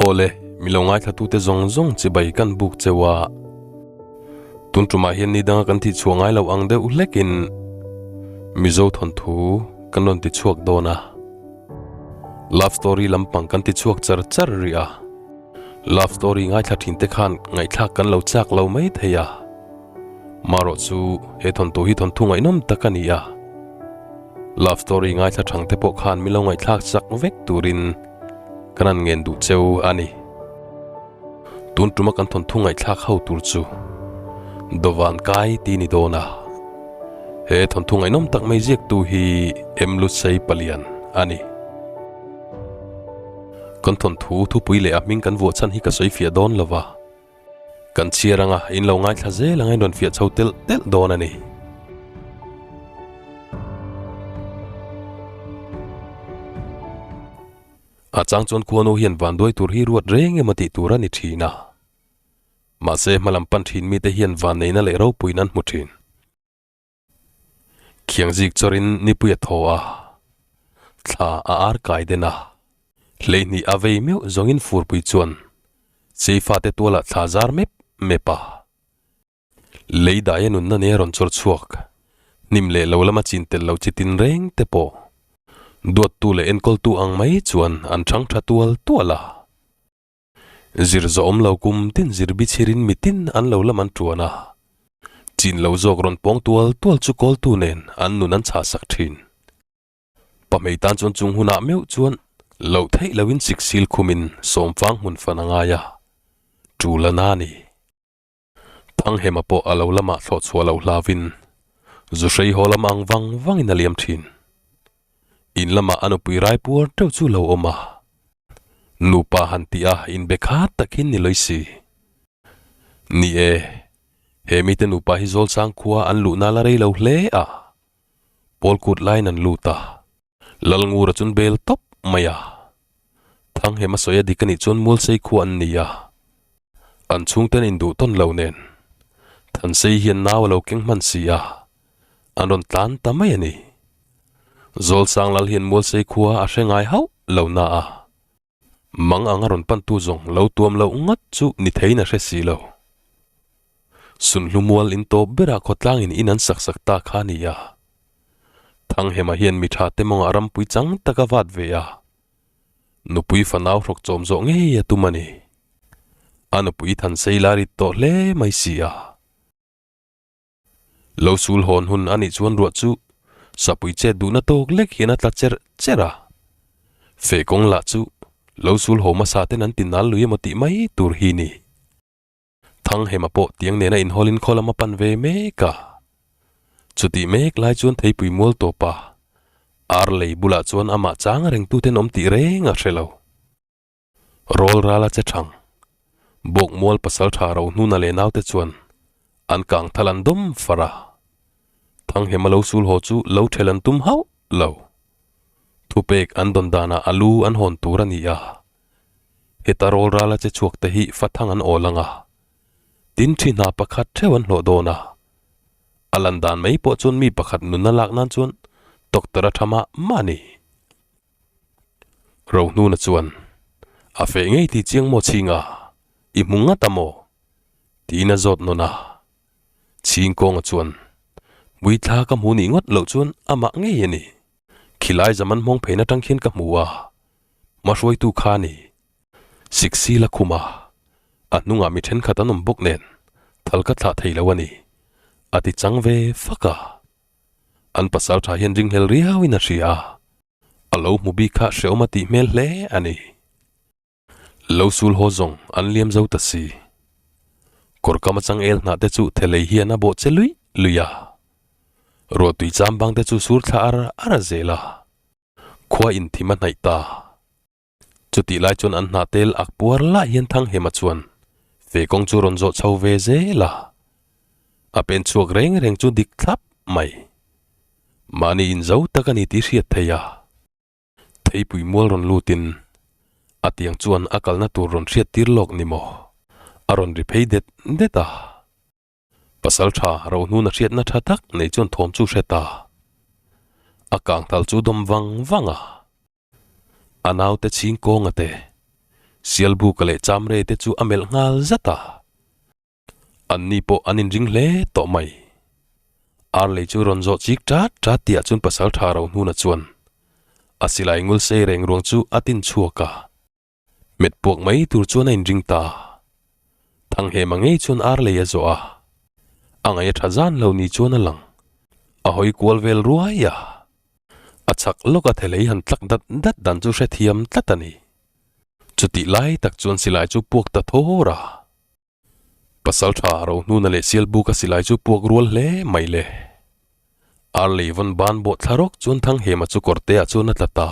Awle, mi lo ngaithlatute zawng zawng chibai kan buk cheu a. Tun tumah hian ni danga kan thih chhuah ngai lo ang deuh hlekin Mizo thawnthu kan rawn ti chhuak dawn a. Love story lampang kan ti chhuak char char rih a. Love story ngaithla thin te khan ngaihthlak kan lo chak lo mai thei a. Marawh chu he thawnthu hi thawnthu ngaihnawm tak a ni a. Love story ngaithla thang te pawh khan min lo ngaihthlak chak vek turin kan han ngen duh cheu a ni. Tun tuma kan thawnthu ngaihthlak ho tur chu Dawvan Kai ti ni dawn a. He thawnthu ngaihnawm tak mai ziaktu hi M Lutsei Palian a ni. Kan thawnthu thupui leh a hming kan vuah chhan hi ka sawi fiah dawn lo va. Kan chhiar anga in lo ngaithla zel anga in rawn fiah chho telh telh dawn a ni. A chang chuan khuanu hian vanduai tur hi ruat reng emaw tih tur a ni thin a. Mahse hmalam pan thin mite hian vanneihna leh ropuiin an hmu thin. Khiang zik chawrin nipui a thaw a, thla a ar kai den a. Hleihnih a vei meuh zawngin furpui chuan Cheifate tualah thla zar mep mep a. Lei daia nunna nia rawn chawr chhuak, hnim leh lo lama chin tel lo chi tin reng te pawh duattu leh enkawltu ang mai chuan an chhang tha tual tual a. Zir zawhawm lo kum tin zir bi chhirin mitin an lo lam an tuan a, chin lo zawk rawn pawng tual tual chu kawltu nen an nun an chhah sak thin. Pahmei tan chuan chung hunah meuh chuan loh theih loin siksil khumin sawmfang hmun fan a ngai a, tul a na ni. Thanghema pawh a lo lamah thlawh chhuah loh hlauvin zu hrei haw lam ang vang vangin a liam thin. In lamah a nupui rai puar teuh chu lo awm a, nupa han tih a inbe khat takin ni lawi si. Ni e, he mite nupa hi Zawlsang khua an luhna la rei lo hle a, Pawl kut laiin an lut a, Lalngura chun bel tawp mai a. Thanghema sawi a dik a nih chuan Mualsei khua an ni a, an chhungten induh tawn lo nen Thansei hian nau a lo keng hman si a, an rawn tlan ta mai a ni. Zawlsang lal hian Mualsei khua a hre ngai hauh lo na a, mang anga rawn pantu zawng lo tuam loh ngat chu ni theiin a hre si lo. Sunhlu mual in tawp berah khawtlangin in an sak sak ta kha a ni a. Thanghema hian mi tha te mawngah rampui chang tak a vat ve a, nupui fanau hrawk chawm zawh ngei a tum a ni. A nupui Thansei la rit tawh hle mai si a. Lo sul hawn hun a nih chuan ruah chu sapui chet duhna tawk lek hian a tla cherh cherh a. Feh kawng lah chu lo sul haw hmasa ten an ti nal lui emaw tih mai tur hi ni. Thanghema pawh tiang nena inhawlin khaw lam a pan ve mek a. Chutih mek lai chuan theipui mual tawp a, ar lei bulah chuan amah chang rengtuten awm tih reng a hre lo. Rawl ral a che thang. Bawk mual pasal tha ro hnuna leh naute chuan an kang thal an dawm far a. Thanghema lo sul haw chu lo ṭhel an tum hauh lo. Thupek an dawn danah a lu an hawn tur a ni a. Heta rawl ral a che chhuak te hi fathang an awl ang a, tin thi hna pakhat theuh an hlawh dawn a. A lan dan mai pawh chuan mi pakhat nunna lak nan chuan doctor a tha mah mah a ni. Rohnuna chuan, A feh ngei ti chiang maw Chhinga, i hmu ngat a maw? tiin a zawt nawn a. Chhingkawnga chuan, Hmuithla ka hmu nih ngawt loh chuan amah ngei a ni. Khilai zaman hmawng pheina tang khian ka hmu a, hmahruaitu kha a ni. Siksi la khum a, a hnungah mi thenkhat an awm bawk nen thal ka thlah thei lo a ni, a ti chang ve fak a. An pasal tha hian ringhlel riauin a hria a, a lo hmu bik kha hreawm a tih hmel hle a ni. Lo sul haw zawng an liam zo ta si. Kawr kam atang el hnah te chu thelei hian a bawh che luih luih a. Ruahtui cham bang te chu sur thla ar ar a zel a. Khua in thim a hnaih ta. Chutih lai chuan an hnah tel ak puar lah hian Thanghema chuan fe kawng chu rawn zawh chho ve zel a. A pen chhuak reng reng chu dik thlap mai. Mahni in zo tak a ni tih hriat theih a. Theipui mual rawn lutin a tiang chuan a kalna tur rawn hriat tir lawk ni maw? A rawn ri phei det det a. Pasal tha rohnuna hriatna tha tak nei chuan thawm chu hre ta. A kang tal chu dawm vang vang a. A naute chhing kawnga te. Sialbuka leh Chamre te chu a melh nghal zat a. Anni pawh an inring hle tawh mai. Arlei chu rawn zawh chik ṭat ṭat tihah chuan Pasalṭha Rohnuna chuan a silai ngul sei reng ruang chu a tin chhuak a. Hmet puak mai tur chuan a inring ta. Thanghema ngei chuan ar lei a zawh a, a ngaih a tha zan lo ni chuan a lang. A hawi kual vel ruai a, a chak lawk a thelei han tlak dat dat dan chu hrethiam tlat a ni. Chutih lai tak chuan silai chu puak ta thawr a. Pasaltha Rohnuna leh Sialbuka silai chu puak rual hle mai le. Arlei vawn ban bawh thla rawk chuan Thanghema chu kawrteah chuan a tla ta.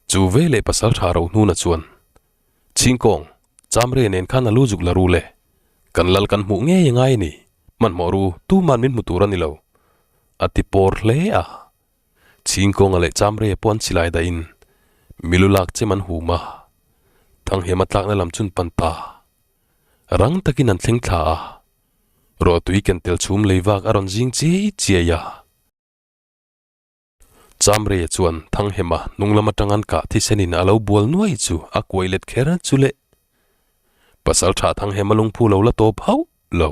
Chu ve leh Pasaltha Rohnuna chuan, Chhingkawng, Chamre nen khan a lu zuk la ru le. Kan lal kan hmuh ngei a ngai a ni. Hmanhmawh ru, tuman min hmu tur a ni lo. A ti pawr hle a. Chhingkawnga leh Chamreia pawh an silai dahin milu lak chem an hum a, Thanghema tlakna lam chun pan ta. Rang takin an thleng thla a, ruahtui ken tel chhum lei vak a rawn zing chiai chiai a. Chamreia chuan Thanghema hnung lam atang an kah thisenin a lo bual nuai chu a kuai let kher chu le. Pasaltha Thanghema lungphu lo la tawp hauh lo.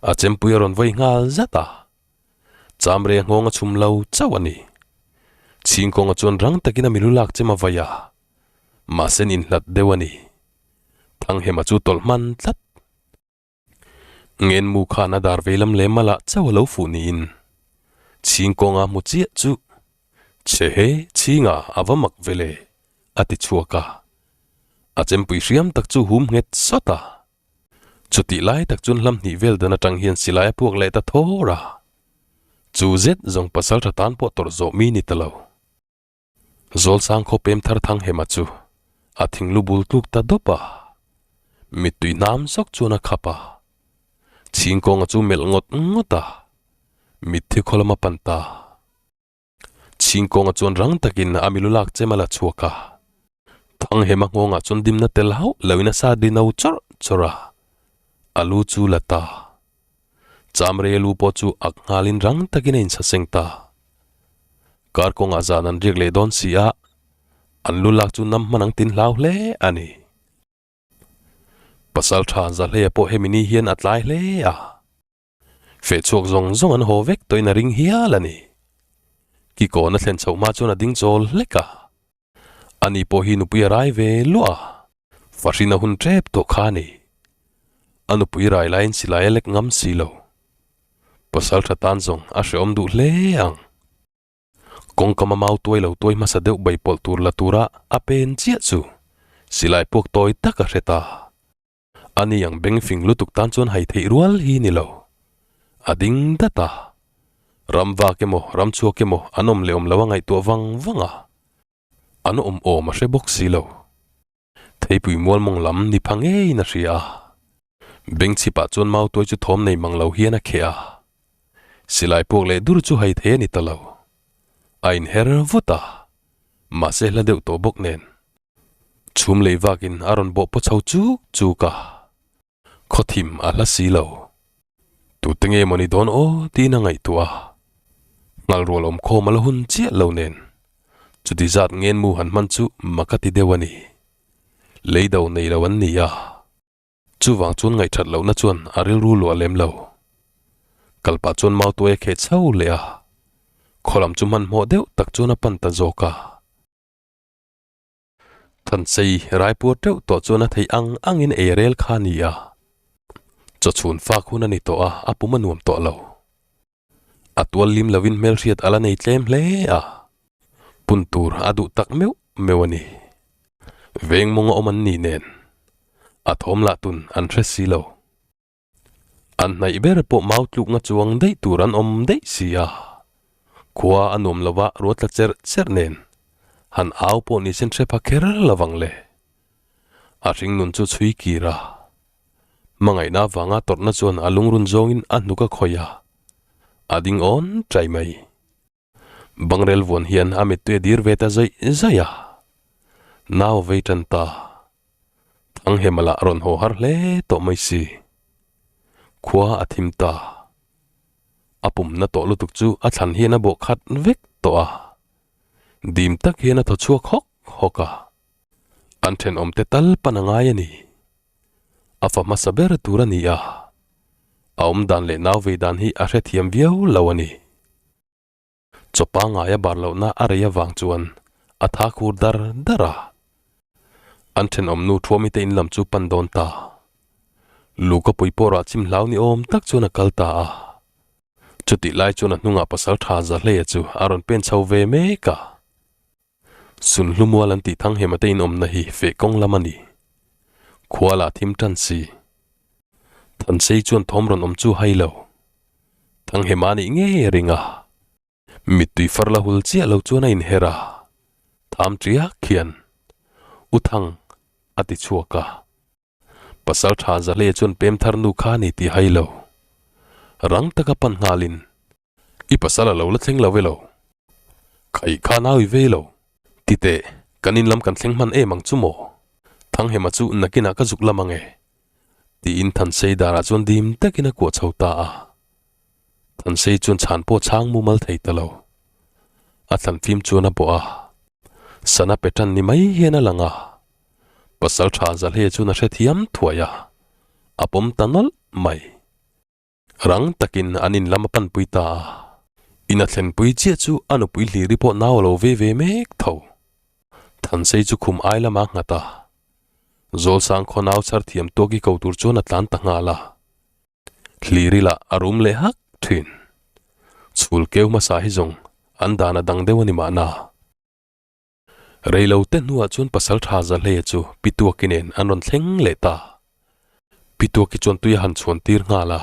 A chempui a rawn vawi nghal zat a. Chamre nghawng a chhum lo chauh a ni. Chhingkawnga chuan rang takin a milu lak chem a vai a, mahse an inhlat deuh a ni. Thanghema chu tawlh hman tlat. Ngenmu khan a dar veilam leh malah chauh a lo fuh niin Chhingkawnga hmu chiah chu, Che he, Chhinga a va mak ve le, a ti chhuak a. A chempui hriam tak chu hum nghet sawt a. Chutih lai tak chuan hlam hnih vel dan atang hian silai a puak leh ta thawr a. Chu zet zawng pasal tha tan pawh tawrh zawh mi ni ta lo. Zawlsang khaw pem thar thang hema chu a thinglu bul tluk ta dawp a. Mittui hnam zawk chuan a khap a. Chhingkawnga chu melh ngawt ngawt a. Mitthi khaw lam a pan ta. Chhingkawnga chuan rang takin a milu lak chem a la chhuak a. Thanghema nghawngah chuan dimna tel hauh loin a sa dino chawrh chawrh a, a lu chu la ta. Chamrei lu pawh chu ak nghalin rang takin a insaseng ta. Kar kawngah zan an riak leh dawn si a, an lu lak chu nam hman ang tin hlau hle a ni. Pasal tha Zahleia pawh hemi ni hian a tlai hle a. Feh chhuak zawng zawng an haw vek tawhin a ring hial a ni. Kikawn a thlen chhoh hma chuan a ding chawl hlek a. Ani pawh hi nupui a rai ve luah a, fahrin a hun tep tawh kha a ni. A nupui rai laiin silai a lek ngam si lo. Pasal tha tan zawng a hrehawm duh hle ang. Kawngkam a mau tuai lo tuai hmasa deuh bai pawlh tur la tura a pen chiah chu silai puak tawi tak a hre ta. Ani ang beng fing lutuk tan chuan hai theih rual hi ni lo. A ding dat a. Ram vak emaw, ram chhuak emaw an awm leh awm lo a ngaihtuah vang vang a. An awm awm a hre bawk si lo. Theipui mual mawng lam ni pha ngeiin a hria a. Beng chhipah chuan mau tuai chu thawm nei mang lo hian a kheh a. Silai puak leh dur chu hai thei a ni ta lo. A inher vut a. Mahse hla deuh tawh bawk nen. Chhum lei vakin a rawn bawh paw chho chuk chuk a, khaw thim a hla si lo. Tute nge maw ni dawn aw tiin a ngaihtuah a, nghal rual awm khawm a la hun chiah lo nen chuti zat ngen mu han hman chu mak a ti deuh a ni. Lei do nei lo an ni a, chuvang chuan ngaihthat lohna chuan a rilru luah lem lo. Kalpah chuan mautuai a kheh chho leh a, khaw lam chu hmanhmawh deuh tak chuan a pan ta zawk a. Thansei Raipur teuh tawh chuan a theih ang angin ei rel kha a ni a. Chawchhun fak hun a ni tawh a, a pum a nuam tawh lo. A tual lim lovin hmelhriat a la nei tlem hle a, pun tur a duh tak meuh meuh a ni. Veng mawnga awm an ni nen, a thawm lah tun an hre si lo. An hnaih ber pawh mau tlukna chuang daih tur an awm daih si a, khua a nuam lo va ruat tla cherh cherh nen han au pawh ni sen hre pha kher lo vang le. A hringnun chu chhui kir a, hmangaihna avanga tawrhna chuan a lungrun zawngin a hnuk a khawih a, a ding awn chai mai. Bangrel vuan hian a mittui a dir ve ta zaih zaih a, nau a vei tan ta. Thanghema lah rawn haw har hle tawh mai si. Khua a thim ta. A pumna tawh lutuk chu a thlan hian a bawh khat vek tawh a. Dim tak hian a thaw chhuak hawk hawk a. An thenawmte tal pan a ngai a ni. A fa hmasa ber tur a ni a, a awmdan leh nau vei dan hi a hrethiam viau lo a ni. Chaw pangngai a bar lohna a rei avang chuan a tha khur dar dar a. An thenawm nu Thuami te in lam chu pan dawn ta. Luka pui pawh rah chim hlau ni awm tak chuan a kal ta a. Chutih lai chuan a hnungah pasal tha Zahleia chu a rawn pen chho ve mek a. Sunhlumual an tih Thanghema te in awmna hi feh kawng lam a ni. Khua lah thim tan si. Thansei chuan thawm rawn awm chu hai lo. Thanghema nih ngei a ring a. Mittui far la hul chiah lo chuan a inher a. Tham ṭiak hian, U Thang, a ti chhuak a. Pasal tha Zahle chuan pem thar nu kha a ni tih hai lo. Rang taka pan nghalin, I pasal a lo la thleng lo e lo. Khaih kha nau i vei lo. Ti teh, kan in lam kan thleng hman em ang chu maw? Thanghema chu nakinah ka zuk lam ang e. Tiin Thansei darah chuan dim takin a kuah chho ta a. Thansei chuan chhan pawh chhang mumal thei ta lo. A thlanfim chuan a bawh a. Sana pe tan ni mai hian a lang a. Pasal tha Zahle chuan a hrethiam thuai a, a pawm ta nawlh mai. Rang takin an in lam a panpui ta a, in a thlenpui chiah chu a nupui hliri pawh nau a lo ve ve mek tho. Thansei chu khum ai lama a nghat a, Zawlsang khaw nau chhar thiam tawk i ko tur chuan a tlan ta nghal a. Hliri lah a rum leh hak thin. Chhul keu hmasa hi zawng an dan a dang deuh a ni mahna. Reilo te hnuah chuan pasal tha Zahleia chu Pi Tuaki nen an rawn thleng leh ta. Pi Tuaki chuan tui a han chhuan tir nghal a.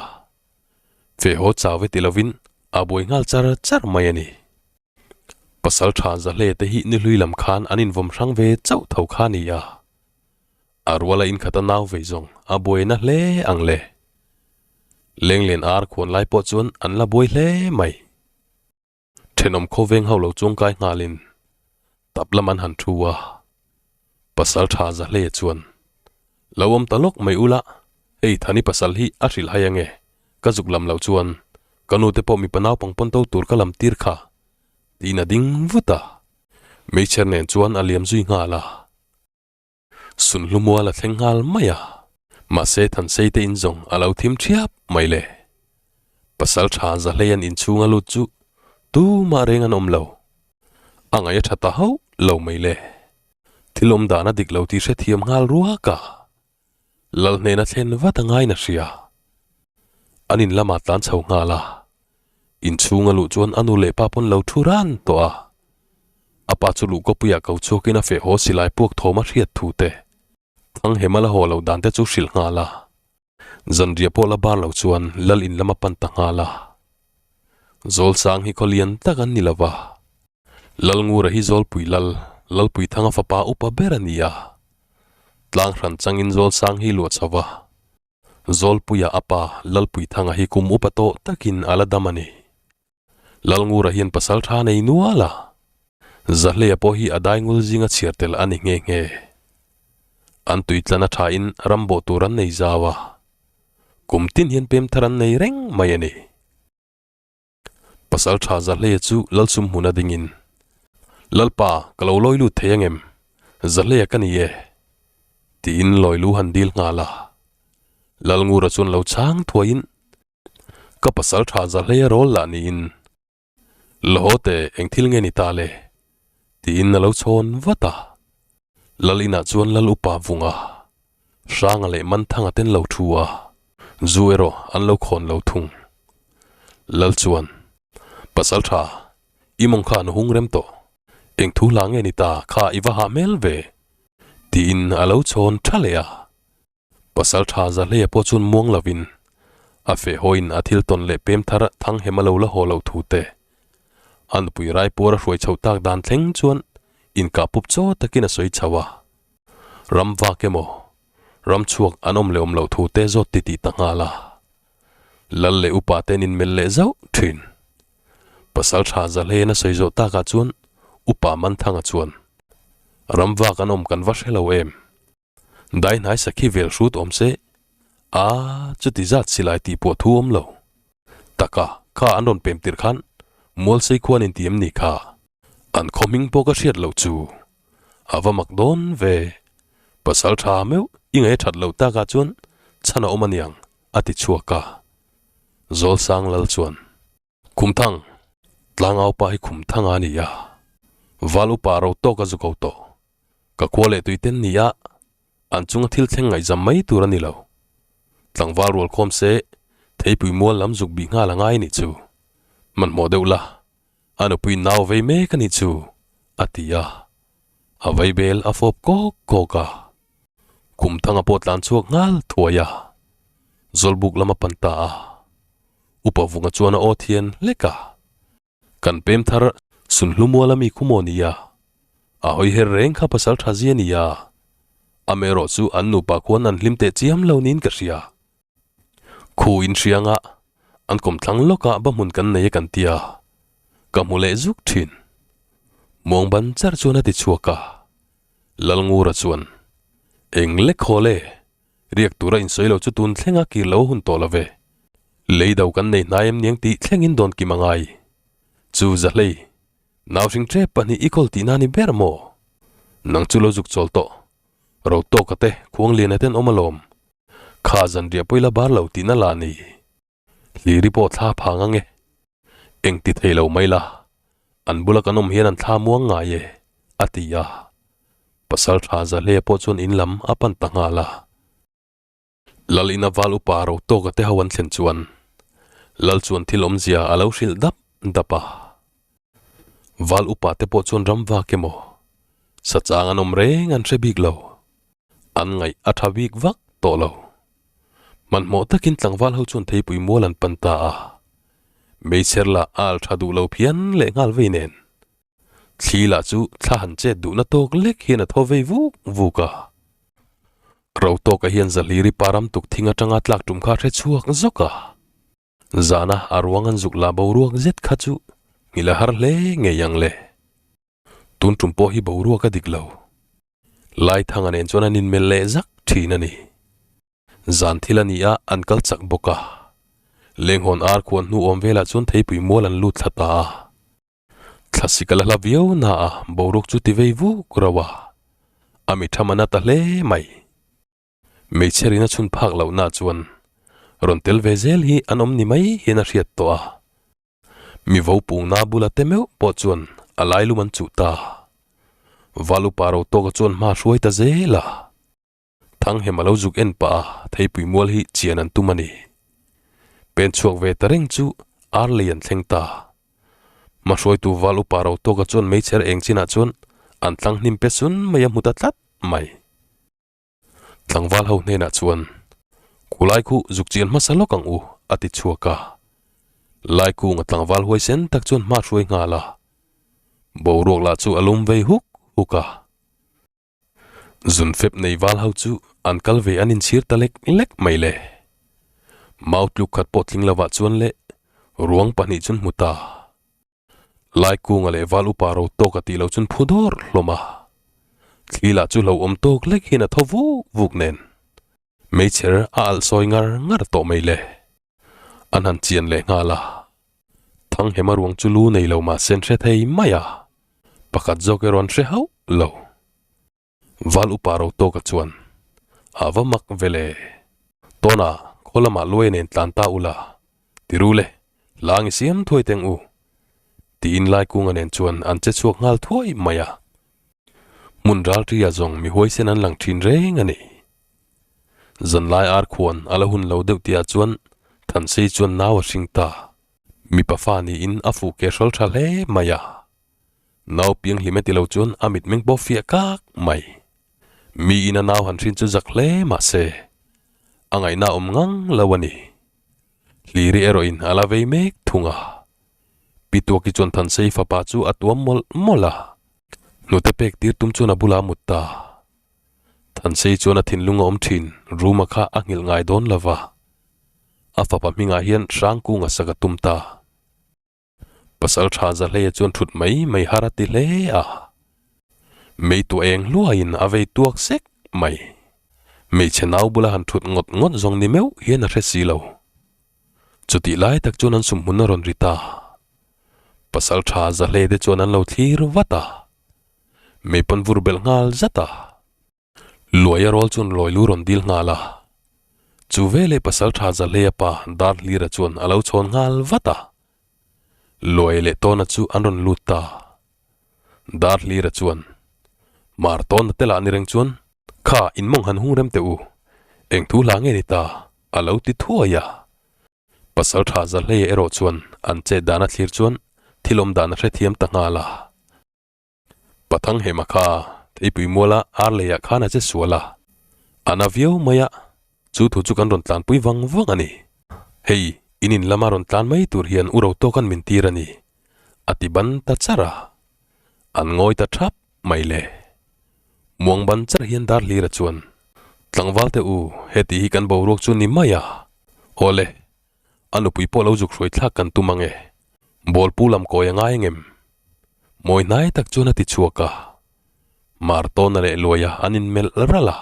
Feh haw chau ve ti lovin a buai nghal char char mai a ni. Pasal tha Zahleia te hi ni hlui lam khan an invawm hrang ve chauh tho kha a ni a. A ruala inkhata nau vei zawng a buai na hle ang le. Lenglen ar khuan lai pawh chuan an la buai hle mai. Thenawm khawveng ho lo chuangkai nghalin tap lam an han thu a, pasal tha za hle chuan, Lo awm ta lawk mai ula, hei Thani pasal hi a hrilh hai ange, ka zuk lam loh chuan ka nu te pawh mipa naupang pawn to tur ka lam tir kha, tiin a ding vut a, meichher nen chuan a liam zui nghal a. Sunhlu mual a thleng nghal mai a, mahse Thansei te in zawng a lo thim thiap mai le. Pasal tha Zahlei an inchhung a lut chu tumah reng an awm lo. A ngaih a tha ta hauh lo mai le. Thil awm dan a dik lo tih hrethiam nghal ruak a, Lal hnena thlen vat a ngain a hria. An in lamah tlan chho nghal a, inchhung a luh chuan a nu leh pa pawn lo thu ran tawh a. A pa chu luh kawpuiah ko chhuakin a feh haw silai puak thawm a hriat thu te, Thanghem a la haw loh dan te chu hrilh nghal a. Zanriah pawh la bar lo chuan lal in lam a pan ta nghal a. Zawlsang hi khaw lian tak an ni lo va, Lalngura hi Zawlpui lal, Lalpuithanga fapa upa ber a ni a. Tlang hran changin Zawlsang hi luah chho va. Zawlpuia a pa Lalpuithanga hi kum upa tawh takin a la dam a ni. Lalngura hian pasal tha nei nual a, Zahleia pawh hi a daingul zinga chhiar tel a ni nghe nghe. An tuitlan a thain ram bawh tur an nei zau a, kum tin hian pem thar an nei reng mai a ni. Pasal tha Zahleia chu Lalsum hmuna dingin, Lalpa, ka lo lawi lut thei angem? Zahleia ka ni e, tiin lawi lu han dil nghal a. Lalngura chuan lo chhang thuaiin, Ka pasal tha Zahleia rawl lah niin, Lahote eng thil nge ni ta le? tiin a lo chhawn vat a. Lal inah chuan Lal upa vunga Hranga leh Manthanga ten lo thu a, zu erawh an lo khawn lo thung. Lal chuan, Pasal tha, i mawng kha an hung rem tawh. Eng thu hla nge ni ta kha i va hah hmel ve? tiin a lo chhawn tha leh a. Pasal tha Zahleia pawh chuan muang lovin a feh hawiin a thil tawn leh pem thar Thanghem a lo la haw loh thu te, a nupui Raipuar a hruai chhoh tak dan thleng chuan inkah pup chaw takin a sawi chho a. Ram vak emaw, ram chhuak an awm leh awm loh thu te zawt ti tih ta nghal a. Lal leh upa ten inmelh leh zauh thin. Pasal tha Zahlein a sawi zawh takah chuan upa Manthanga chuan, Ram vak an awm kan va hre lo em? Dai hnai sakhi vel hrut awm se, a chuti zat silai tih pawh thu awm lo. Taka, kha an rawn pem tirh khan Mualsei khuan in ti em ni kha? An khaw hming pawh ka hriat loh chu. A va mak dawn ve. Pasal tha meuh i ngaih that loh takah chuan chhan a awm aniang, a ti chhuak a. Zawlsang lal chuan, Khumthang, tlangaupa hi Khumthanga a ni a, val upa ro tawk a zu ko tawh. Ka khua leh tui ten ni a, an chunga thil thleng ngaihzam mai tur a ni lo. Tlangval rual khawm se, theipui mual lam zuk bih nghal a ngai nih chu. Hmanhmawh deuh la, a nupui nau vei mek a nih chu, a ti a. A vei bel a fawp kawk kawk a. Khumthanga pawh tlan chhuak nghal thuai a. Zawlbuk lam a pan ta a. Upa Vunga chuan a aw thian hlek a. Kan pem thar Sunhlu mual ami khu maw nia? A hawi her reng kha pasal tha zia nia. Amaherawh chu an nupa khuan an hlim teh chiam lo niin ka hria. Khu in hrianga an kawmthlang lawkah ba hmun kan nei a kan tia. Ka hmu leh zuk thin. Muang ban char chuan a ti chhuak a. Lalngura chuan, Eng lek haw le? Riak tura insawi lo chu tun thlenga kir lo a hun tawh lo ve. Lei do kan nei hnai em niang tih thlengin dawn kim a ngai. Chu Zahlei, nau hring ṭep pahnih i kawl tihna ni ber maw? Nang chu lo zuk chawl tawh. Ro tawka te khuang liana ten awm alawm. Kha zanriah pawh i la bar lo tihna lah ni. Hliri pawh thla phang ang e. Eng ti thei lo mai la, an bula kan awm hian an thla muang ngai e, a ti a. Pasal tha Zahlea pawh chuan in lam a pan ta nghal a. Lal ina val upa ro tawka te ho an thlen chuan Lal chuan thil awmzia a lo hrilh dap dap a. Val upa te pawh chuan ram vak emaw, sachang an awm reng an hre bik lo. An ngaih a tha bik vak tawh lo. Hmanhmawh takin tlangval ho chuan theipui mual an pan ta a. Meichher lah a al tha duh lo phian leh nghal vei nen. Thli lah chu thla han chet duhna tawk lek hian a thaw vei vuk vuk a. Ro tawka hian Zahliri pa ram tuk thing atanga tlak tum kha a hre chhuak zawk a. Zana a ruang an zuk la boruak zet kha chu nghilh a har hle ngei ang le. Tun tum pawh hi boruak a dik lo. Laithanga nen chuan an inmelh leh zak thin a ni. Zan thil a ni a, an kal chak bawk a. Lenghawn ar khuan hnu awm velah chuan theipui mual an lut thla ta a. Thlasik a la hla viau na a, boruak chu ti vei vuk rauh a. A mi tham a na ta hle mai. Hmeichhe rina chhun phak lohna chuan rawn tel ve zel hi an awm ni mai hian a hriat tawh a. Mi vo pungna bula te meuh pawh chuan a lailum an chuh ta. Valupa ro tawka chuan hma hruai ta zel a. Thanghem a lo zuk en pah a, theipui mual hi chian an tum a ni. Pen chhuak ve ta reng chu ar lei an thleng ta. Hma hruaitu val upa ro tawka chuan meichher eng chinah chuan an tlang hnim pe sun mai a hmu ta tlat mai. Tlangval ho hnenah chuan, Khulai khu zuk chian hmasa lawk ang u, a ti chhuak a. Laikunga tlangval huaisen tak chuan hma hruai nghal a. Boruak lah chu a lum vei huk huk a. Zunfep nei val ho chu an kal ve an inchhir ta lek lek mai le. Mau tluk khat pawh tling lovah chuan leh ruang pahnih chun hmu ta. Laikunga leh val upa ro tawk a tih loh chuan phu dawr hlawm a. Thli lah chu hlauhawm tawk lek hian a thaw vuk vuk nen. Meichher a alh sawi ngar ngar tawh mai le. An han chian leh nghal a. Thanghema ruang chu lu nei lo mahse an hre thei mai a. Pakhat zawk erawh an hre hauh lo. Val upa ro tawka chuan, A va mak ve le. Tawna khaw lamah luai nen tlan ta ula, ti ru le, lang i siam thuai teng u. Tiin Laikunga nen chuan an che chhuak nghal thuai mai a. Hmun ralṭia zawng mi huaisen an lang ṭhin reng a ni. Zanlai ar khuan a la hun lo deuh tihah chuan Thansei chuan nau a hring ta. Mipa fa niin a fuh ke hrawl ṭha hle mai a. Nau piang hlim e ti lo chuan a mitmeng pawh fiah kak mai. Mi ina nau han hrin chu zak hle mah se, a ngaihna awm ngang lo a ni. Hliri erawhin a la vei mek thung a. Pi Tuaki chuan Thansei fapa chu a tuam mawlh mawlh a. Hnute pek tir tum chuan a bulah a mut ta. Thansei chuan a thinlung a awm thin, Ruma kha a nghilh ngai dawn lo va. A fapa hmingah hian Hrangkunga sak a tum ta. Pasal tha Zahleia chuan thut mai mai har a ti hle a. Mei tuah eng hluaiin a vei tuak sek mai. Hmeichhe nau bula han thut ngawt ngawt zawng ni meuh hian a hre si lo. Chutih lai tak chuan an sumhmun a rawn ri ta. Pasal tha Zahleia te chuan an lo thlir vat a. Mei pawn vur belh nghal zat a. Luaia rawl chuan lawi lu rawn dil nghal a. Chu veleh Pasaltha Zahleia pa Darhlira chuan a lo chhawn nghal vat a. Luaia leh Tawna chu an rawn lut ta. Darhlira chuan, Mar Tawna te lah ni reng chuan, Kha in mawng han hung rem teh u, eng thu hla nge ni ta? a lo ti thuai a. Pasaltha Zahleia erawh chuan an chet dan a thlir chuan thil awm dan a hrethiam ta nghal a. Pathang hema kha theipui muala ar leiah khan a che sual a, a na viau mai a, chu thu chu kan rawn tlanpui vang vang a ni. Hei, in in lama rawn tlan mai tur hian u ro tawk an min tir a ni, a ti ban ta char a. An ngawi ta thap mai le. Muang ban char hian dar hlira chuan, Tlangval te u, heti hi kan boruak chu ni mai a, awle, a nupui pawh lo zuk hruai thlak kan tum ang e, bawlpu lam kawi a ngai angem? Mawi hnai tak chuan a ti chhuak a, Martawna leh Luaia an inmelh ralh a,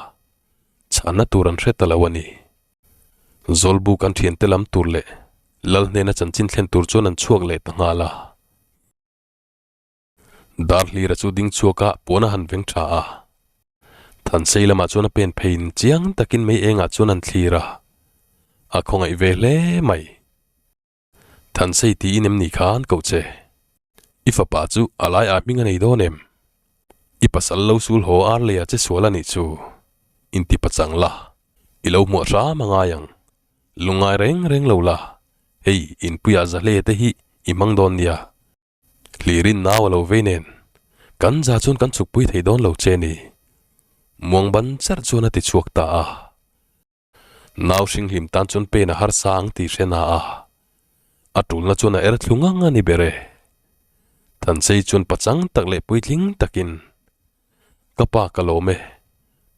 chhanna tur an hre ta lo a ni. Zawlbuk an thiante lam tur leh Lal hnena chanchin thlen tur chuan an chhuak leh ta nghal a. Darhlira chu ding chhuak a puan a han veng tha a. Thansei lamah chuan a pen pheiin chiang takin mei engah chuan an thlir a, a khawngaih ve hle mai. Thansei tiin em ni kha an koh che? I fapa chu a lai ah hming a nei dawn em? I pasal lo sul haw ar lei ah che sual a nih chu. Inti pachang la, i lo hmuah hram a ngai ang. Lungngai reng reng lo la, hei inpuiah zahle te hi i hmang dawn nia. Hlirin nau a lo vei nen, kan za chuan kan chhukpui thei dawn lo che ni. Muang ban cherh chuan a ti chhuak ta a. Nau hring hlim tan chuan pen a harsa ang tih hre na a, a tulna chuan a er thlu ngang a ni ber e. Thansei chuan pachang tak leh puitling takin, Ka pa ka lawm e,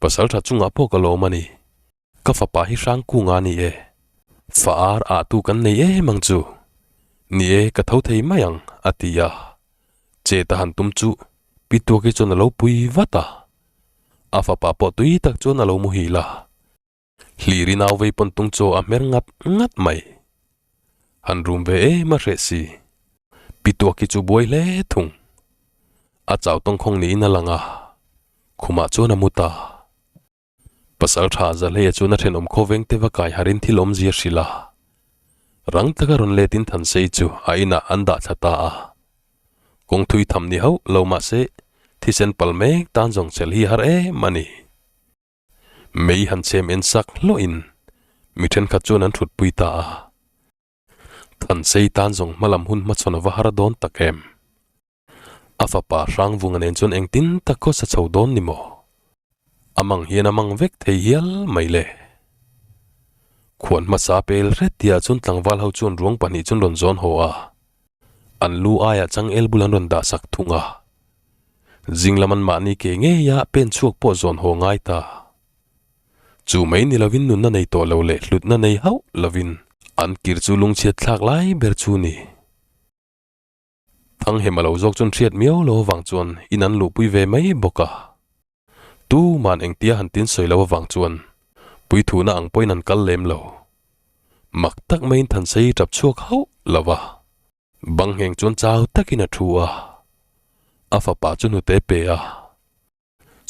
pasal tha chungah pawh ka lawm a ni. Ka fapa hi hrang kung a ni e. Fa ar ah tu kan nei em ang chu. Ni e, ka tho thei mai ang, a ti a. Chet a han tum chu Pi Tuaki chuan a lo pui vat a. A fapa pawh tui tak chuan a lo muhil a. Hliri nau vei pawn tung chaw a hmer ngat ngat mai. Han rum ve em a hreh si. Pi Tuaki chu buai hle thung. A chau tawngkhawng niin a lang a, khumah chuan a mu ta. Pasal tha Zahleia chuan a thenawm khawveng te va kai harin thil awmzia hrilh a. Rang taka rawn letin Thansei chu a inah an dah thla ta a. Kawng thui tham ni hauh lo mah se thisen pal mek tan zawng chel hi har em a ni. Mei han chhem en sak hlawhin mi thenkhat chuan an thutpui ta a. Thansei tan zawng hmalam hun hmachhawn a va har dawn tak em? A fapa Hrangvunga nen chuan engtin tak khawsa chho dawn ni maw? A mang hian a mang vek thei hial mai le. Khuan hmasa pel hret tihah chuan tlangval ho chuan ruang pahnih chuan rawn zawn haw a, an lu aiah changel bul an rawn dah sak thung a. Zing lam an mahni ke ngeia pen chhuak pawh zawn haw ngai ta. Chu mai ni lovin nunna nei tawh lo leh hlutna nei hauh lovin an kir chu lungchhiat thlak lai ber chu ni. Thanghem a lo zawk chuan hriat miau lo avang chuan in an luhpui ve mai bawk a. Tuman engtia han tin sawi lo avang chuan puithuna ang pawhin an kal lem lo. Mak tak maiin Thansei tap chhuak hauh lo va. Bang ngheng chuan chau takin a thu a, a fapa chu hnute pe a.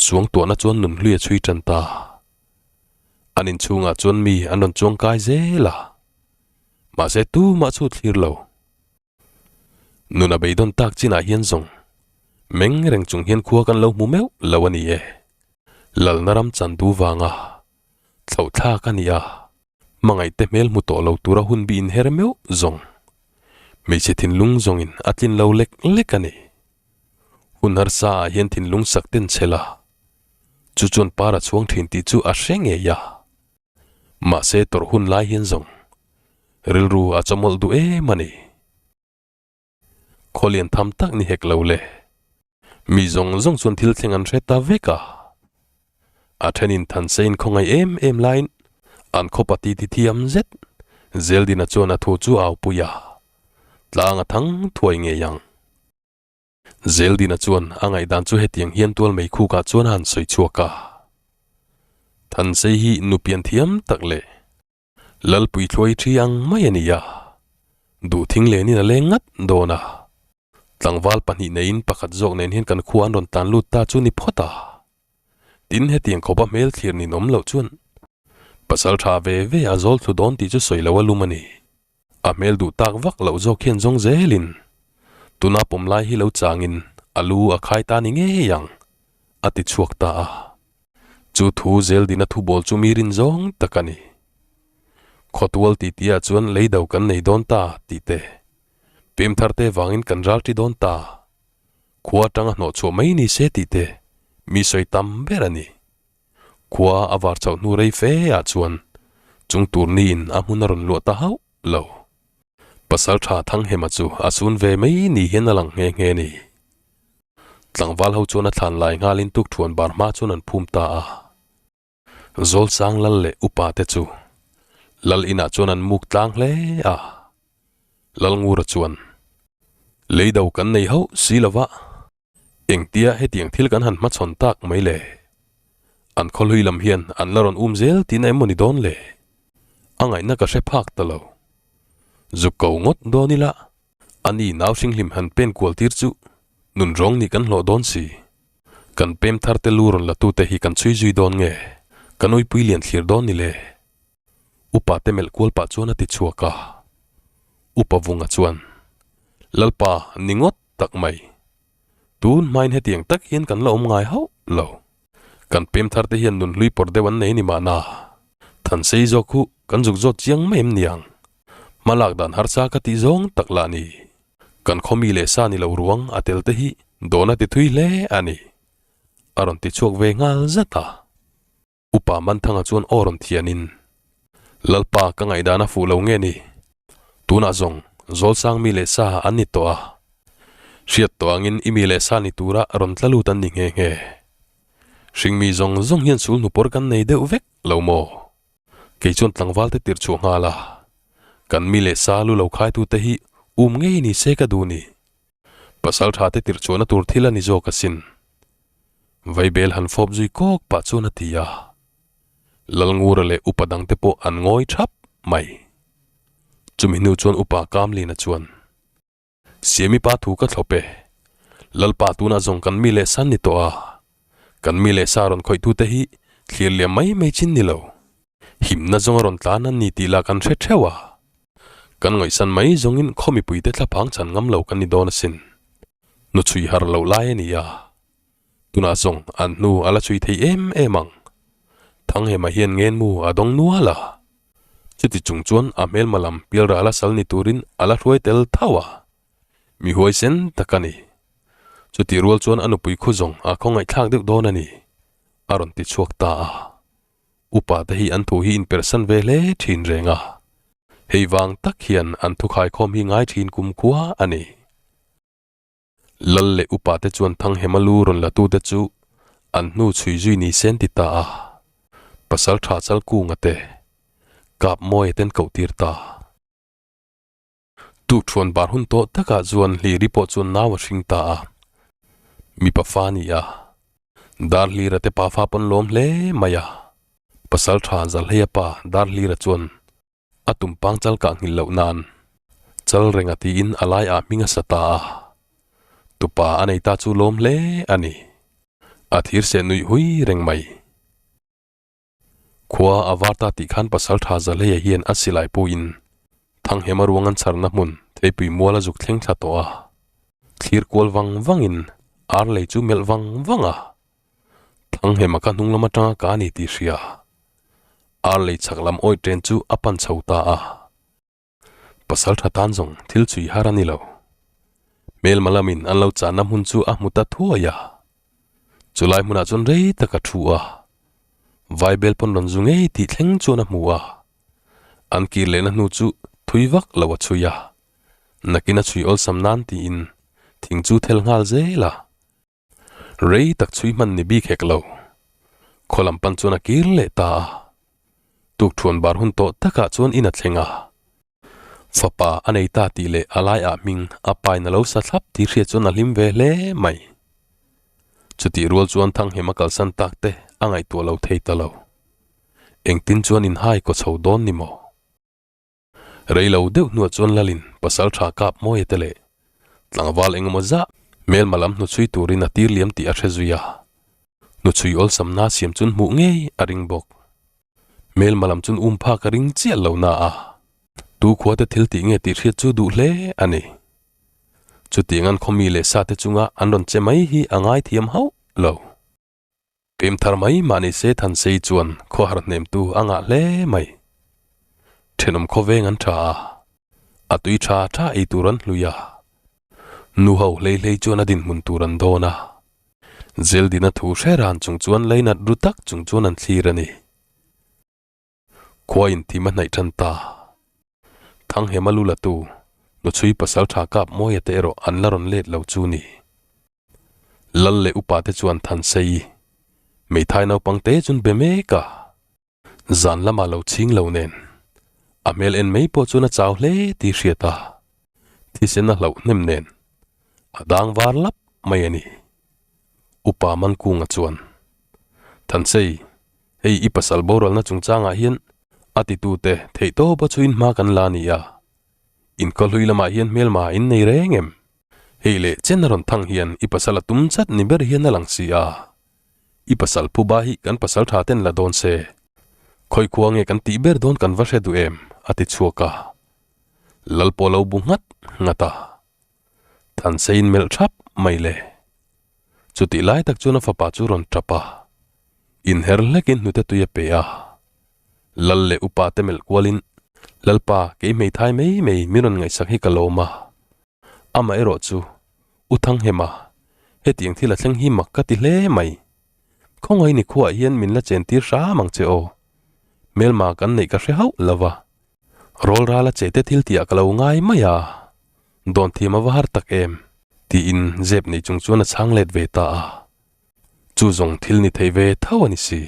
Suangtuahna chuan nunhlui a chhui tan ta. An inchhungah chuan mi an rawn chuang kai zel a. Mahse tumah chu thlir lo. Nun a beidawn tak chinah hian zawng meng reng chung hian khua kan lo hmu meuh lo a ni e. Lalna ram chan du vanga thlauh thlak a ni a, hmangaihte hmel hmu tawh lo tura hun bi inher meuh zawng hmeichhe thinlung zawngin a tlin lo lek lek a ni. Hun harsa ah hian thinlung sak ten chhel a, chu chuan par a chhuang thin tih chu a hre ngei a. Mahse tawrh hun lai hian zawng rilru a chawmawlh duh em a ni. Khawlian tham tak ni hek lo le. Mi zawng zawng chuan thil thleng an hre ta vek a. A thenin Thanseiin khawngaih em em laiin an khawpa ti ti thiam zet Zeldina chuan a thu chu a aupui a, tlang a thang thuai ngei ang. Zeldina chuan a ngaihdan chu hetiang hian tual mei khukah chuan a han sawi chhuak a. Thansei hi nupian thiam tak leh Lalpui thluai thi ang mai a ni a, duh thing lenin a leng ngat dawn a. Tlangval pahnih neiin pakhat zawk nen hian kan khua an rawn tlan lut ta chu ni phawt a. Tin, hetiang khawpa hmel thlir ninawm loh chuan pasal tha ve ve a zawl thlu dawn tih chu sawi lo a lum a ni. A hmel duh tak vak loh zawk hian zawng zelin tuna pawm lai hi lo changin a lu a khai ta ni ngei ang, a ti chhuak ta a. Chu thu zel dina thu bawl chu mi rin zawng tak a ni. Khawtual titiah chuan leido kan nei dawn ta tih te, pem thar te vangin kan ral ṭi dawn ta, khua atanga hnawh chhuah mai ni se tih te mi sawi tam ber a ni. Khua a var chauh hnu rei fe ah chuan chung tur niin a hmun a rawn luah ta hauh lo. Pasal tha Thanghema chu a sun ve mai ni hian a lang nghe nghe ni. Tlangval ho chuan a thlan lai nghalin tukthuan bar hma chuan an phum ta a. Zawlsang lal leh upa te chu lal inah chuan an muk tlang hle a. Lalngura chuan, Leido kan nei hauh si lova. Engtia hetiang thil kan han hmachhawn tak mai le? An khawhlui lam hian an la rawn um zel tihna em maw ni dawn le? A ngaihna ka hre phak ta lo. Zuk ko ngawt dawn ila, ani nau hringhlim han pen kual tir chu nun rawng nih kan hlawh dawn si. Kan pem thar te lu rawn la tute hi kan chhui zui dawn nge? Kan uipui lian thlir dawn ni le? Upa te melh kual pah chuan a ti chhuak a. Upa Vunga chuan, Lalpa, ni ngawt tak mai. Tun hmain hetiang tak hian kan la awm ngai hauh lo. Kan pem thar te hian nun hlui pawr deuh an nei ni mahna. Thansei zawk hu kan zuk zawt chiang mai em niang. Hmalak dan harsa ka tih zawng tak lah ni. Kan khawmi leh sa ni lo ruang a tel te hi dawn a ti thui hle a ni. A rawn ti chhuak ve nghal zat a. Upa Manthanga chuan aw rawn thianin, Lalpa ka ngaihdan a fuh lo nge ni? Tunah zawng Zawlsang mi leh sa an ni tawh a. Hriat tawh angin i mi leh sa ni tura rawn tla lut an ni nghe nghe. Hringmi zawng zawng hian sul hnupawr kan nei deuh vek lo maw? Kei chuan tlangval te tirh chhuah nghal a, kan mi leh sa lu lo khaitute hi um ngei ni se ka duh ni. Pasal tha te tirh chhuahna tur thil a ni zawk asin. Vaibel han fawp zui kawk pah chuan a ti a. Lalngura leh upa dangte pawh an ngawi thap mai. Chumi hnu chuan upa Kamlina chuan, Siami pa thu ka thlawp e. Lalpa tunah zawng kan mi leh san ni tawh a. Kan mi leh sa rawn khawihtute hi thlir liam mai mai chin ni lo. Himna zawng a rawn tlan an ni tih lah kan hre theuh a. Kan ngaihsan mai zawngin khaw mipuite thlaphang chhan ngam lo kan ni dawn asin. Hnu chhui har loh lai a ni a. Tunah zawng an hnu a la chhui thei em em ang. Thanghema hian ngenmu a dawng nual a. Chuti chung chuan a hmelma lam pialral a sal ni turin a la hruai tel tho a. Mi huaisen tak a ni. Chutih rual chuan a nupui khu zawng a khawngaihthlak deuh dawn a ni, a rawn ti chhuak ta a. Upa te hi an thu hi inperhsan ve hle thin reng a, hei vang tak hian an thu khaikhawm hi ngai thin kumkhua a ni. Lal leh upa te chuan Thanghema lu rawn la tute chu an hnu chhui zui ni se an ti ta a, pasal tha chal kunga te kap mawia ten koh tir ta. Tukthuan bar hun tawh takah chuan Hliri pawh chuan nau a hring ta a, mipa fa a ni a, Dar Hlira te pa fa pawn lawm hle mai a, pasal tha Zalheia pa Dar Hlira chuan a tumpang chal kah nghilh loh nan chal renga tiin a lai ah hming a sa ta a, tupa a nei ta chu lawm hle a ni, a thir seh nuih hui reng mai. Khua a var ta tih khan pasal tha Zaleia hian a silai puiin Thanghema ruang an chharna hmun theipui mual a zuk thleng thla tawh a. Thlir kual vang vangin ar lei chu melh vang vang a. Thanghema kha hnung lam atanga ka ni tih hria. Ar lei chhak lam awih ṭen chu a pan chho ta a. Pasal tha tan zawng thil chui har a ni lo. Hmelma lamin an lo channa hmun chu a hmu ta thuai a. Chulai hmunah chuan rei tak a thu a. Vaibel pawn rawn zu ngei tih thleng chuan a hmu a. An kir lehna hnu chu thui vak lo a chhui a. Nakin a chhui awlsam nan tiin thing chu thel nghal zel a. Rei tak chhui hman ni bik hek lo. Khaw lam pan chuan a kir leh ta a. Tukthuan bar hun tawh takah chuan in a thleng a. Fapa a nei ta tih leh a laiah hming a pain a lo sa thlap tih hriat chuan a hlim ve hle mai. Chutih rual chuan Thanghem a kalsan tak te a ngaihtuah lo thei ta lo. Engtin chuan inhai kaw chho dawn ni maw? Rei lo deuh hnuah chuan Lalin pasal tha kap mawi te leh tlangval engemaw zah hmelma lam hnuchhui turin a tir liam tih a hre zui a. Hnuchhui awlsamna siam chun hmuh ngei a ring bawk. Hmelma lam chun um phak a ring chiah lo na a, tu khua te thil tih nge tih hriat chu duh hle a ni. Chutiang an khawmi leh sa te chunga an rawn che mai hi a ngaithiam hauh lo. Pem thar mai mah ni se Thansei chuan khawhar hnemtu a ngah hle mai. Thenawm khawveng an tha a, a tui tha tha ei tur an hlui a, nu ho hlei hlei chuan a dinhmun tur an dawn a. Zeldina thu hre ran chung chuan leinat ru tak chung chuan an thlir a ni. Khua in thim a hnaih tan ta. Thanghema lu la tu, Nuchhui pasal tha kap Mawia te erawh an la rawn let lo chu ni. Lal leh upa te chuan Thansei, Meithai naupang te chun be mek a. Zan lamah lo chhing lo nen, a hmel en mai pawh chuan a chau hle tih hriat a, thisen a hlauh hnem nen a dang var lap mai a ni. Upa Mankunga chuan, Thansei, hei i pasal boralna chungchangah hian a titute theihtawpa chuin hma kan la a ni a, inkhawhlui lamah hian hmelma in nei reng em? Hei leh chen a rawn thang hian i pasal a tum chat ni ber hian a lang si a. I pasal phuba hi kan pasal tha ten la dawn se. Khawi khua nge kan tih ber dawn kan va hre duh em? a ti chhuak a. Lal pawh lo bu nghat nghat a. Thanseiin melh thap mai le. Chutih lai tak chuan a fapa chu rawn tap a. Inher hlekin hnute tui a pe a. Lal leh upa te melh kualin, Lalpa, kei hmeithai mai mai min rawn ngaihsak hi ka lawm a. Amaherawh chu, U Thanghema, hetiang thil a thleng hi mak ka ti hle mai. Khawngaih ni khuaah hian min la chen tir hram ang che aw. Hmelma kan neih ka hre hauh lo va. Rawl rala che te thil tihah ka lo ngai mai a, dawn thiam a va har tak em? Tiin zep nei chung chuan a chhang let ve ta a. Chu zawng thil ni thei ve tho a ni si.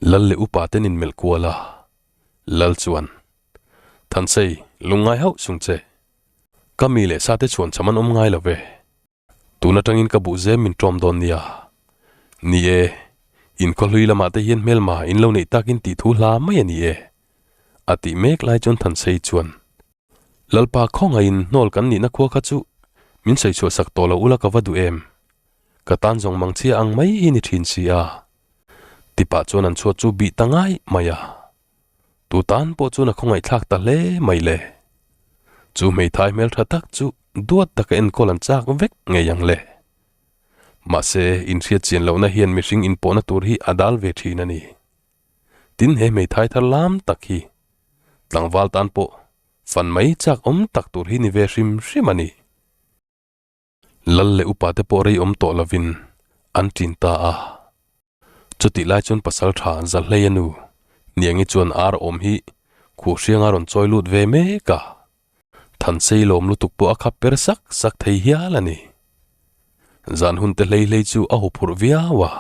Lal leh upa ten in melh kual a, Lal chuan, Thansei, lungngai hauh sung che. Ka mi leh sa te chhuan cham an awm ngai lo ve. Tun atangin ka buh zem min ṭawm dawn nia. Ni e, in khawhlui lamah te hian hmelma in lo neih takin tih thu hla mai a ni e. A tih mek lai chuan Thansei chuan, Lalpa khawngaihin hnawl kan nihna khua kha chu min sawi chhuah sak tawh lo ula ka va duh em. Ka tan zawng mang chhia ang mai hi ni thin si a. Tipah chuan an chhuat chu bih ta ngai mai a. Tu tan pawh chuan a khawngaihthlak ta hle mai le. Chu hmeithai hmeltha tak chu duat taka enkawl an chak vek ngei ang le. Mahse, inhriat chian lohna hian mihring inpawhna tur hi a dal ve thin a ni. Tin, he hmeithai thar lam tak hi tlangval tan pawh fan mai chak awm tak tur hi ni ve hrim hrim a ni. Lal leh upa te pawh rei awm tawh lovin an ṭin ta a. Chutih lai chuan pasal ṭha Zahleia nu Niangi chuan ar awm hi khuhhrianga rawn chawi lut ve mek a. Thansei lawm lutuk pawh a khap per sak sak thei hial a ni. Zan hun te hlei hlei chu a huphurh viau a.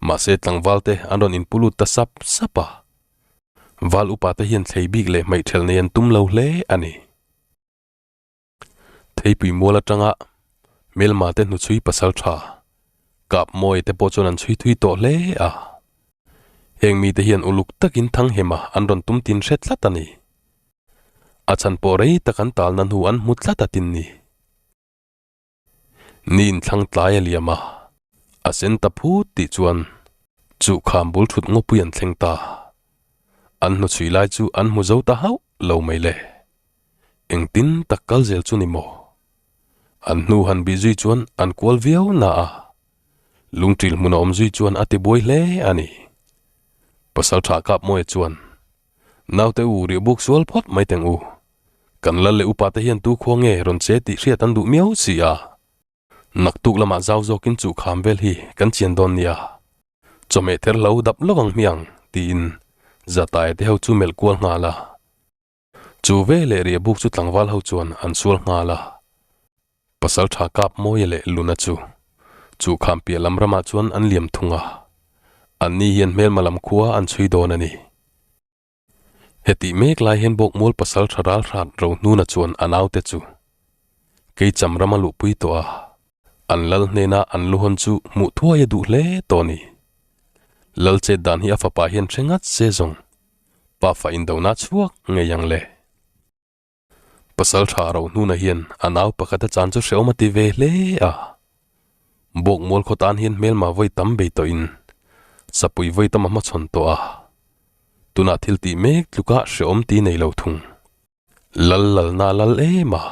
Mahse tlangval te an rawn inpu lut ta sap sap a. Val upa te hian thlei bik leh hmeihthelh nei an tum lo hle a ni. Theipui mual atanga hmelma te hnuchhui pasal tha kap mawi te pawh chuan an chhui thui tawh hle a. Heng mite hian uluk takin Thanghema an rawn tum tin hre tlat a ni. A chhan pawh rei tak an talna hnu an hmu tlat a tin ni. Ni inthlang tlai a liam a, a sen ta phut tih chuan chu kham bul thut ngawpui an thleng ta. An hnuchhui lai chu an hmu zo ta hauh lo mai le. Engtin tak kal zel chu ni maw? An hnu han bih zui chuan an kual viau na a, lungṭil hmun a awm zui chuan a ti buai hle a ni. Pasal tha kap Mawia chuan, Naute u riah buk sual phawt mai teng u. Kan lal leh upa te hian tu khua nge rawn che tih hriat an duh miau si a. Naktuk lamah zau zawkin chu kham vel hi kan chian dawn nia. Chawhmeh ther hlo dap lawk ang hmiang, tiin Zataia te ho chu melh kual nghal a. Chu ve leh riah buk chu tlangval ho chuan an sual nghal a. Pasal tha kap Mawia leh Luna chu chu kham piah lam ramah chuan an liam thung a. Anni hian hmelma lam khua an chhui dawn a ni. Hetih mek lai hian Bawkmual pasal tha ral hrat Rohnuna chuan a naute chu Keicham rama luhpui tawh a, an lal hnena an luhawn chu hmuh thuai a duh hle tawh a ni. Lal chet dan hi a fapa hian hre ngat se zawng. Pafa indona chhuak ngei ang le. Pasal tha ro hnuna hian a nau pakhat a chan chu hrehawm a ti ve hle a. Bawk mual khaw tan hian hmelma vawi tam bei tawhin sapui vawi tam a hmachhawn tawh a, tunah thil tih mek tluka hrehawm ti nei lo thung. Lal lalna lal em a,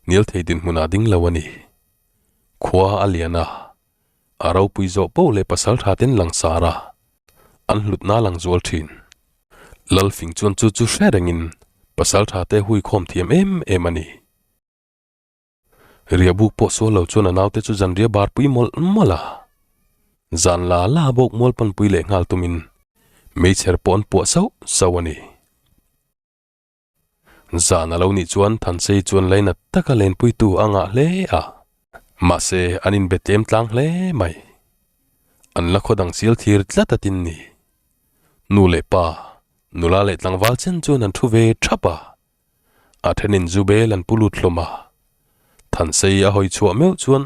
hnial thei dinhmunah ding lo a ni. Khua a lian a, a ropui zawh poh leh pasal tha ten langsar a, an hlutna lang zual thin. Lal fing chuan chu chu hre rengin pasal tha te hui khawm thiam em em a ni. Riahbuk pawh sual lo chuan a naute chu zanriah bar pui mawlh mawlh a. Zan la la bawk mual panpui leh nghal tumin meichher pawh an puah sauh sauh a ni. Zan a lo nih chuan Thansei chuan lainat taka lenpuitu a ngah hle a, mahse an inbe tlem tlang hle mai. An la khaw dang sial thlir tlat a tin ni. Nu leh pa, nula leh tlangval chen chuan an thu ve thap a. A thenin zu bel an pu lut hlawm a, Thansei a hawi chhuah meuh chuan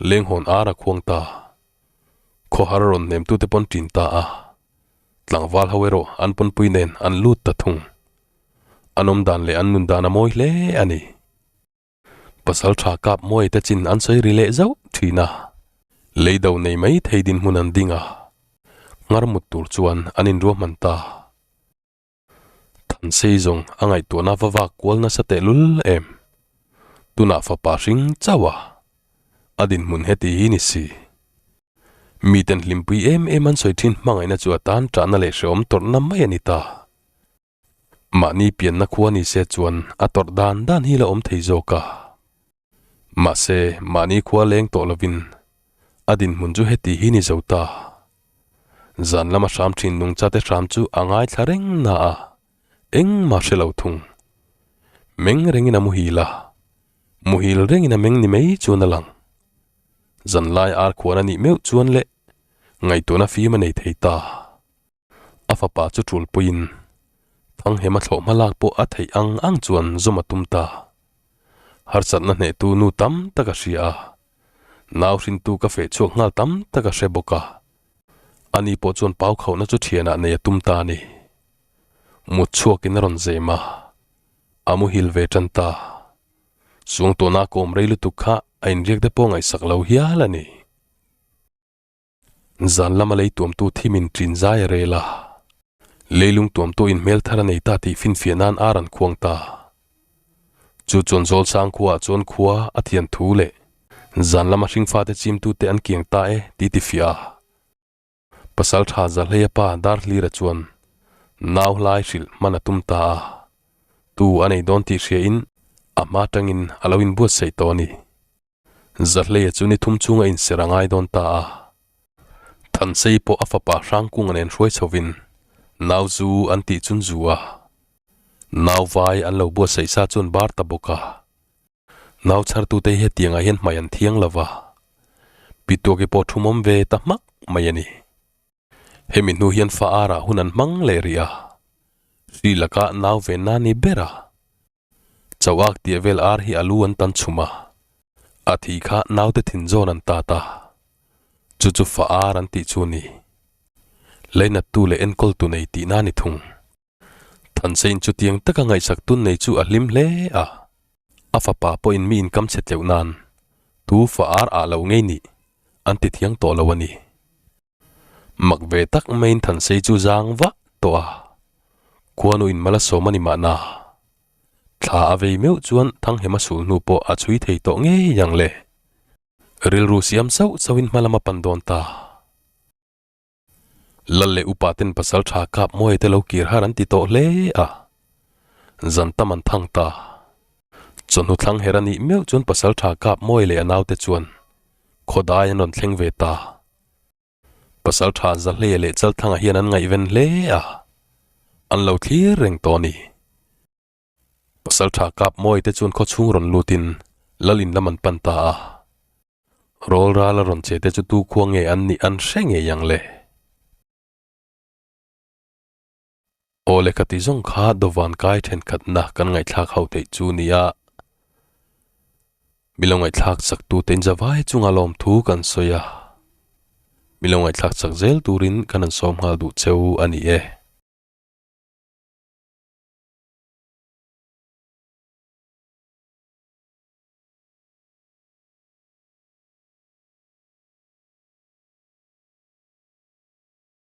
lenghawn ar a khuang ta. Khawhar rawn hnemtute pawn ṭin ta a, tlangval ho erawh an pawnpui nen an lut ta thung. An awm dan leh an nun dan a mawi hle a ni. Pasal tha kap mawi te chin an sawi ri leh zauh ṭhin a, leido nei mai thei dinhmun an ding a, nghar mut tur chuan an inruahman ta. Thansei zawng a ngaihtuahna va vak kual nasa tehlul em? Tunah fapa hring chauh a, a dinhmun heti hi ni si. Miten hlimpui em em an sawi thin hmangaihna chu a tan ṭahna leh hrehawm tawrhna mai a ni ta. Mahni pianna khua ni se chuan a tawrh dan dan hi la awm thei zawk a. Mahse, mahni khua leng tawh lovin a dinhmun chu heti hi ni zo ta. Zan lama hram thin nungchate hram chu a ngaithla reng na a, engmah hre lo thung. Meng rengin a muhil a, muhil rengin a meng ni mai chuan a lang. Zanlai ar khuan a nih meuh chuan leh ngaihtuahna fim a nei thei ta. A fapa chu ṭulpuiin Thanghema thlawh hma lak pawh a theih ang ang chuan zawm a tum ta. Harsatna hnehtu nu tam tak a hria a, nau hrintu ka feh chhuak nghal tam tak a hre bawk a. Ani pawh chuan pau khauhna chu thianah nei a tum ta a ni. Mut chhuakin a rawn zem a, a muhil ve tan ta. Suangtuahna a kawm rei lutuk kha a inriak te pawh ngaihsak lo hial a ni. Zan lama lei tuamtu thimin ṭin zai a rel a, leilung tuamtu in hmel thar a nei ta tih finfiah nan ar an khuang ta. Chu chuan Zawlsang khuaah chuan khua a thian thu leh zan lama hringfate chimtute an kiang ta e tih ti fiah a. Pasalṭha Zahleia pa Darhlira chuan nau hlai hrilh hman a tum ta a, tu a nei dawn tih hriain a hma ṭangin a lo inbuatsaih tawh a ni. Zahleia chu ni thum chunga inser a ngai dawn ta a. Thansei pawh a fapa Hrangkunga nen hruai chhovin nau zu an tih chun zu a. Nau vai an lo buatsaih sa chuan bar ta bawk a. Nau chhartute hi hetiangah hian hmai an thiang lo va. Pituaki pawh thumawm ve ta hmak mai a ni. Hemi hnu hian fa arah hun an hmang leh rih a. Hri lakah nau ve na ni ber a. Chauhak tih vel ar hi a lu an tan chhum a, a thi kha naute thin zawn an tat a, chu chu fa ar an tih chu a ni. Leinattu leh enkawltu nei tihna a ni thung. Thansein chutiang taka ngaihsak tun nei chu a hlim hle a, a fapa pawhin mi inkam chhe tleuh nan tu fa ar ah lo ngei nih an ti thiang tawh lo a ni. Mak ve tak maiin Thansei chu zang vah tawh a, khuanu in mal a sawm a ni mahna. Thla a vei meuh chuan Thanghema sul hnu pawh a chhui thei tawh ngei ang le. Rilru siam sauh sauhin hma lam a pan dawn ta. Lal leh upa ten pasal tha kap mawi te lo kir har an ti tawh hle a, zan tam an thang ta. Chawhnu thlang her a nih meuh chuan pasal tha kap mawi leh a naute chuan khawdai an rawn thleng ve ta. Pasal tha Zahleia leh Chalthanga hian an ngaihven hle a, an lo thlir reng tawh a ni. Pasal tha kap mawi te chuan khawchhung rawn lutin lal in lam an pan ta a. Rawl ral a rawn che te chu tu khua nge an nih an hre ngei ang le. Aw lehkha ti zawng kha dawvan kai thenkhatna kan ngaihthlak ho theih chu nia. Milo ngaihthlak chak tute in zavai chunga lawmthu kan sawi a. Milo ngaihthlak chak zel turin kan han sawm nghal duh cheu a ni e.